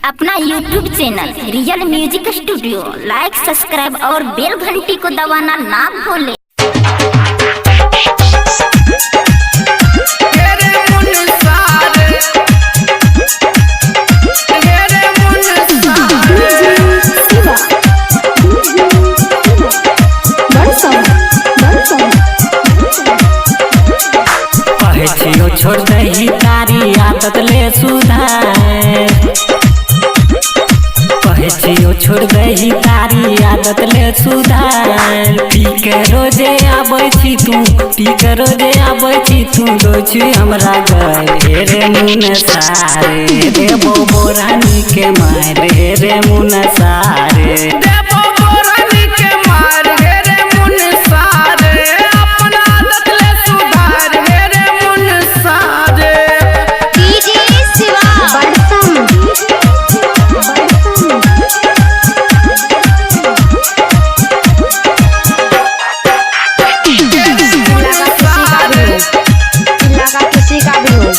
अपना YouTube channel real music studio like subscribe और बेल घंटी को दबाना ना भूलें। छोड़ दही तारी आदत ले सुधार, कहै छियौ छोड़ दही तारी आदत ले सुधार। पी के रोजे आबै छी तू, पी के रोजे आबै छी तू, दै छी हमरा घर हे रे मुन सारे। देबो बोरानी के मार हे रे मुन सारे, देबो बोरानी के मार हे रे मुन सारे। अपन आदत ले सुधार हे रे मुन सारे। डीजे शिवा बड़सम इलाका किसी का भी हो,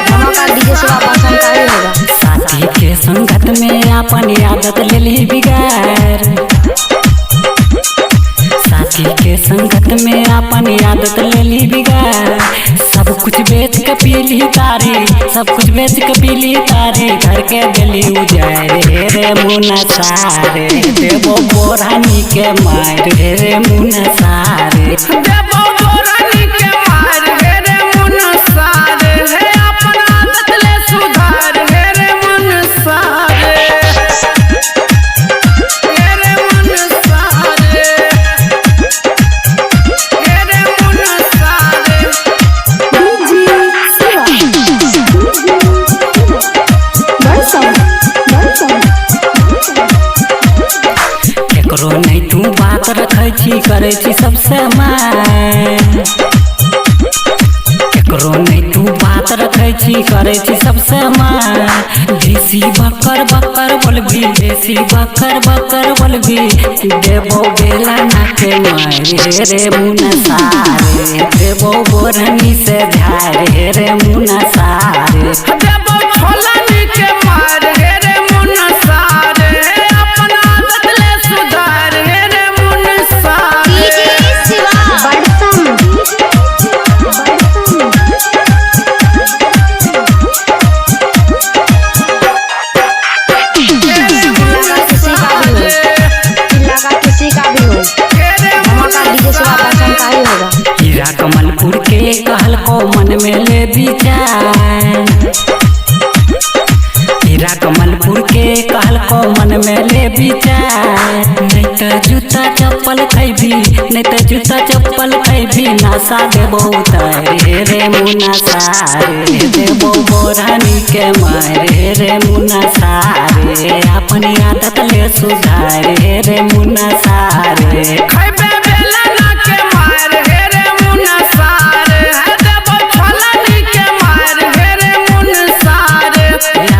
धमाका डीजे शिवा बड़सम का ही होगा। साथी के संगत में अपन आदत लेली बिगाड़, साथी के संगत में अपन आदत लेली बिगाड़। सब कुछ बेच के पीली तारी, सब कुछ बेच के पीली तारी, घर के दिली उजाड़ हे रे मुना सारे। देबो बोरानी के मार हे रे मुना सारे, देबो बोरानी के मार हे रे मुन सारे। हे अपन आदत ले सुधार हे रे मुन सारे, हे रे मुन सारे, हे रे मुन सारे। केकरो नहीं तू बात रखै छी, करै छी सबसे मार। केकरो नहीं तू बात रखै छी, करै छी सबसे मार। देसी बकर बकर बोलबी, देसी बकर बकर बोलबी, देबो बेला नाके मार हे रे मुना सारे। देबो बोरनी से झार हे रे मुना सारे, देबो छोलानी के मार हे रे मुन सारे। अपन आदत ले सुधार हे रे मुन सारे। डीजे शिवा बड़सम इलाका किसी का भी हो, धमाका डीजे शिवा बड़सम का ही होगा। हीरा कमलपुर के कहल को मन में ले विचार, हीरा कमलपुर के कहल को मन में ले विचार। नहीं तो जूता चप्पल खैबी, नहीं तो जूता चप्पल खैबी, नशा देबो उतार हे रे मुना सारे। देबो बोरानी के मार हे रे मुना सारे। अपन आदत ले सुधार हे रे मुना सारे, खैबे बेला ना के मार हे रे मुन सारे। देबो छोलानी के मार हे रे मुन सारे।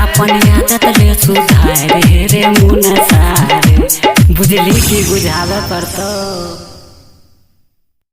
अपन आदत ले सुधार हे रे मुना सारे। बुझली की बुझावे पड़तो।